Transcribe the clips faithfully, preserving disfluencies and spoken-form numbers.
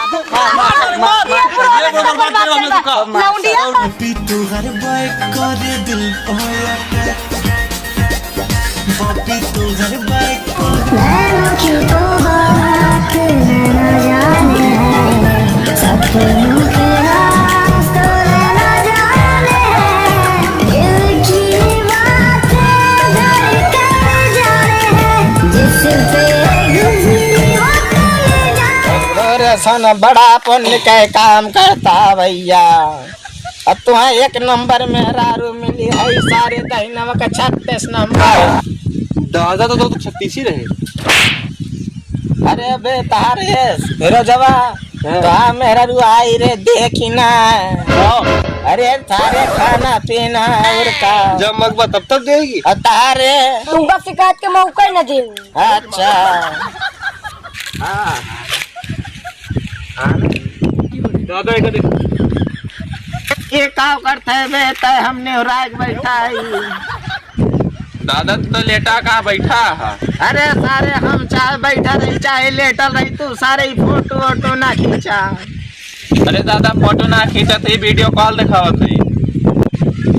मार, मार, मार, मार, मार, ये बराबर बात करे, हमने तो कहा। लौंडिया। पप्पी तोहर बैक करे दिल पे अटैक। पप्पी तोहर बैक करे। नैनों की तो बात नैना जाने है, सपनों के राज तो नैना जाने है, दिल की बातें धड़कन जाने है, जिस पे गुजरी वो कल जाने। अरे सन बड़ा पुण्य के काम करता भैया। अब तुम्हें एक नंबर मेहरारू मिली है, सारे दहिनवा का छत्तीस नंबर। दादा तो, तो, तो छत्तीस ही रहे। अरे बे तारे फिरोजवा, हाँ। तो मेहरारू आई रे देखी ना। हाँ। अरे थारे खाना पीना और का। जब मगबा तब तब देगी। और तारे तुमका शिकायत के मौका ही न देंगे। अच्छा। हाँ। हाँ। दादा, एक देख। ये का करत है बे, तय हमने राग बैठा है। दादा, तो लेटा कहाँ बैठा है? अरे सारे, हम चाहे बैठा रही, चाहे लेटल रही, तू सारे ही फोटो वोटो ना खींचा। अरे दादा, फोटो ना खींचत ही, वीडियो कॉल दिखावत ही।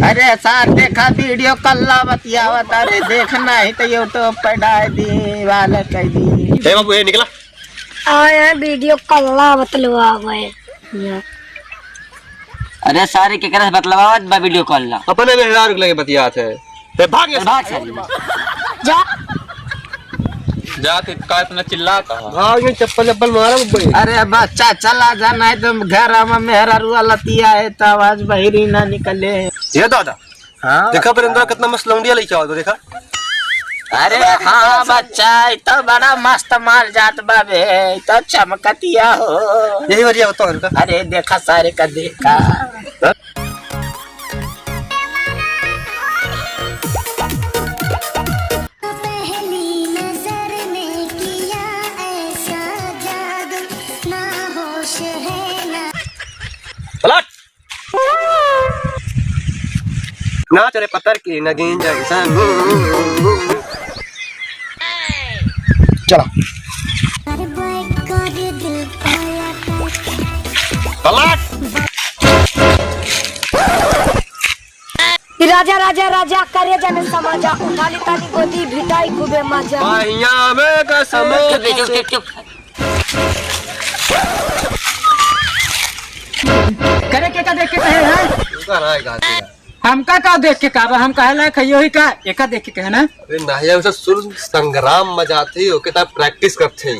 अरे सार, देखा वीडियो कॉल ला बतियावत, अरे देखना ही तो YouTube पे डाल दी, वाला कह दी। ए बाबू, ए निकला। आए हैं वीडियो कॉल ला बतलवावे। अरे सारे, केकरा से बतलवावत बा वीडियो कॉल ला? अपने मेहरारू के लगे बतियात है। ते भाग चल, भाग सारे। जा। जा, ते का इतना चिल्लात है? भाग, ये चप्पल चप्पल मारा बब्बई। अरे बच्चा, चला जा, नहीं तो घर में मेहरारू लतिया है, तो आवाज बहिरी ना निकले। ये दादा, हाँ, देखा बच्चा। वीरेंद्र कितना मस्त लौंडिया लेके आवत बा, देखा। अरे हाँ बच्चा, ई तो बड़ा मस्त माल जात बा बे, ई तो चमकतिया हो। यही वरिया होता है उनका। अरे देखा सारे का देखा। पहली नजर में किया ऐसा जादू, ना होश है ना पलट। नाच रे पत्थर की नगीन जैसा। चला। पलट। राजा, राजा, राजा, करे जन समाजा, उठाली ताली गोदी, भिटाई खूबे मजा। बहिया में कसम। चुप, चुप, चुप, चुप। करे के का देख के कहे हैं? तू का रहा है गाते का? हमका का देख के का बा? हम कहे लायक है योही का? एका देख के कहे ना? अरे नहीं, हम सब सुर संग्राम में जाते ही, ओके तब practice करते ही।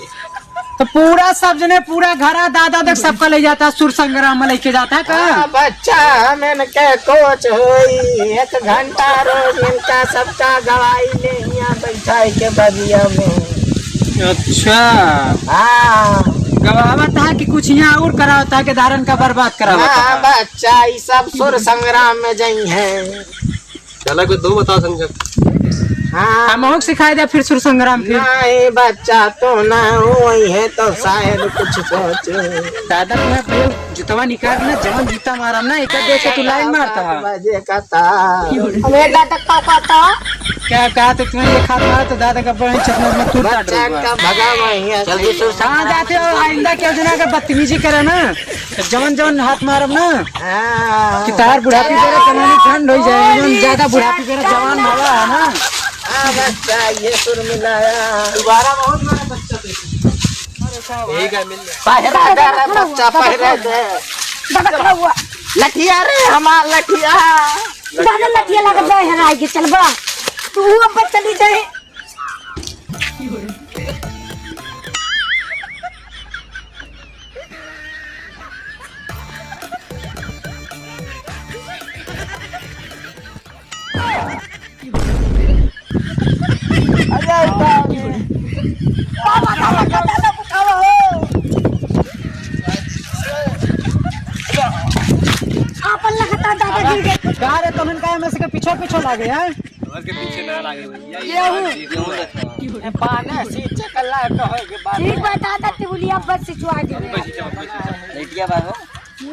तो पूरा सब जने, पूरा घरा दादा देख सबका ले जाता, सुर संग्राम में लेके जाता का? हाँ, बच्चा, हम इनके coach होई, एक घंटा रोज इनका सबका गवाई ले, यहाँ बैठाई के बगिया में। अच्छा। हाँ। गवावत है कि कुछ यहाँ और करावत है कि धारन का बर्बाद करावत है? हाँ, बच्चा, ई सब सुर संग्राम में जई हैं। चला, कोई दो बताओ संजय। हाँ। हमहू के सिखाई दे फिर सुर संग्राम फिर। नहीं बच्चा, तो ना होई है तो शायद कुछ सोचे। दादा तुम्हें भैया जूतवा निकाल ना, जवन जूता मारम ना, एक देख के तू line मारता है। बजे का था। अरे दादा का कहता? क्या कहा तो तुम्हें एक हाथ मारा तो दादा का बड़ा चश्मा में तू काट बच्चा रहा है। का भगा वही है। जल्दी से कहाँ जाते हो? आइंदा केहू जना के बदतमीजी करे ना, तो जवन जवन हाथ मारम ना, हाँ। कि तार बुढ़ापी बेरा जवानी ठंड हो जाए, जवन ज्यादा बुढ़ापी बेरा जवान भवा है ना। हाँ, बच्चा, ये सुर मिलाया। दोबारा बहुत बड़ा बच्चा दे। ठीक है, मिल गया। पहरा दे रे बच्चा, पहरा दे। दादा खड़ा हुआ। लठिया रे, हमार लठिया। दादा लठिया लगा दे, है ना, आगे चल बा। तू ऊपर चली जाए। आपन लगता दादा गिर गए। का रे, तुमन का में से के पीछे पीछे लागे हैं? घर के पीछे ना लागे भैया, ये गेहूं। गेहूं रखा। ए, पाने सींचे के लायक होए के बाद। ठीक बा दादा, टिबुलिया पर सिंचवा दे। लेटिया बा हो।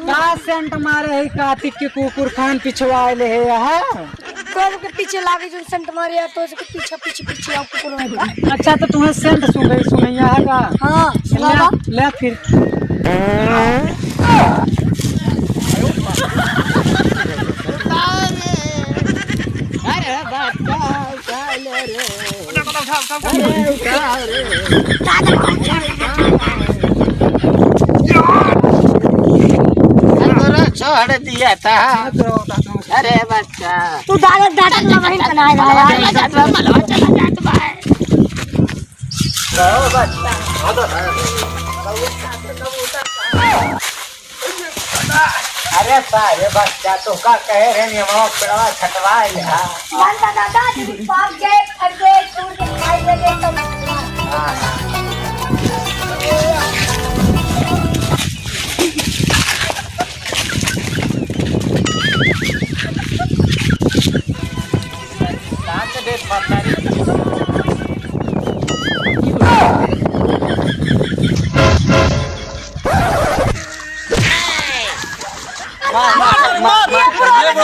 का सेंट मारे है कातिक के कुकुर खान पिछवाए ले है, हाँ? तोर के पीछे लागे जो सेंट मारे यार, तोर के पीछे, पीछे, पीछे आओ कुकुर वाला। अच्छा, तो तुम्हें सेंट सुन गई, सुनैया है का? हाँ, ले, सुनावा। ले फिर। अरे बच्चा, उठा ले रे। उठा, उठा, उठा, उठा। अरे उठा रे। अरे छोड़ दिया था। अरे बच्चा। तू दादा, दादा ना वहीं बनाए रहा है। मलवा चला जात बा। अरे सारे बच्चा, तो का कहे रहे, नियमवा पेड़वा छटवा लिहा। मन का दादा, पाप गए, फट गए, छूट गए, खाई लगे, तब मार, मार, मार, मार, मार।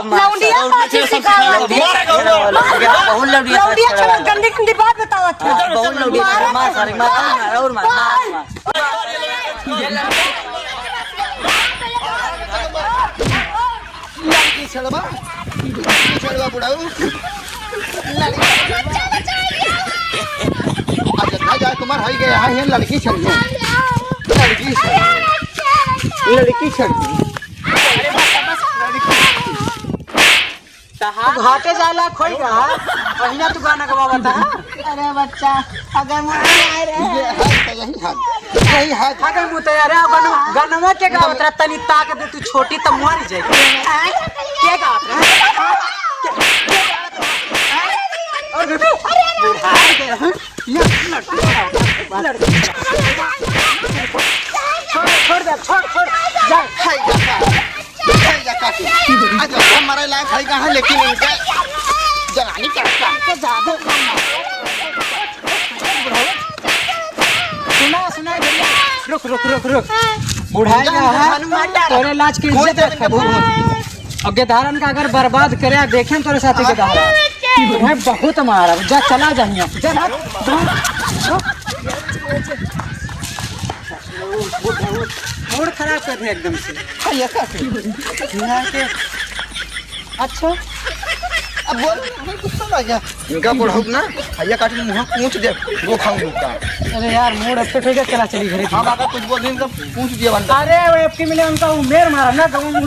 लौंडिया पाछे से का लौंडिया? मार, मार, मार। बहुत लौंडिया लौंडिया पाछे चलो, वाला। गंदी गंदी बात बतावत है। हाँ, बहुत लौंडिया, मार, मार, सारे, मार, मार, और मार, मार, मार। लड़की छेड़बा, लड़की छेड़बा बुढ़ऊ, लड़की छेड़बा। अच्छा, जा, जा, तुम्हार हई गया, हाँ, ये लड़की छेड़बा, लड़की छेड़बा, लड़की छेड़बा। तू घाटे जाला खोई रहा, पहिला तू गाना गवावत है। अरे बच्चा, अगर मुझे आए रहे। ये है तो यही हाल, यही हाल। अगर मुझे यार, गन-, गनवा के गावत रहा, तनी ताक दे तू छोटी त मर जाए। आय, के गावत रहा? के, के गावत रहा? आय, और बेबी, बुढ़ा गया, हाँ? ये लड़की गावत रहा, लड़की। छोड़, छोड़ दे, छोड़, छोड़, जा। हाय, जा, जा। ए, या काकी, आज लड़का मरे लायक है कहाँ, लेकिन इनके जवानी का, का, का जादू। सुना, सुना, भैया, रुक, रुक, रुक, रुक। बुढ़ाई जा, रहा है, हनुमान डरा। तोरे लाज के कौन इज्जत देवे रखा इनके भूत? भूत? और गेदारन का अगर बर्बाद करे, देखें तोरे साथी गेदारन। तुम्हें बहुत मारा, जा, चला जा यहाँ से, जा, जा। मूड खराब कर दिया एकदम से। हाँ, ये का है? यहाँ के, अच्छा। अब बोल, हमें गुस्सा आ गया। इनका पढ़ाऊ ना, भैया काट के मुँह पूछ दे, वो खाऊं लोग का। अरे यार, मूड upset हो गया, चला चली घरे। हाँ, बाबा, कुछ बोल दे, इनका पूछ दिया बनता। अरे, वो एफटी मिले, उनका उमेर मारा ना, गाँव में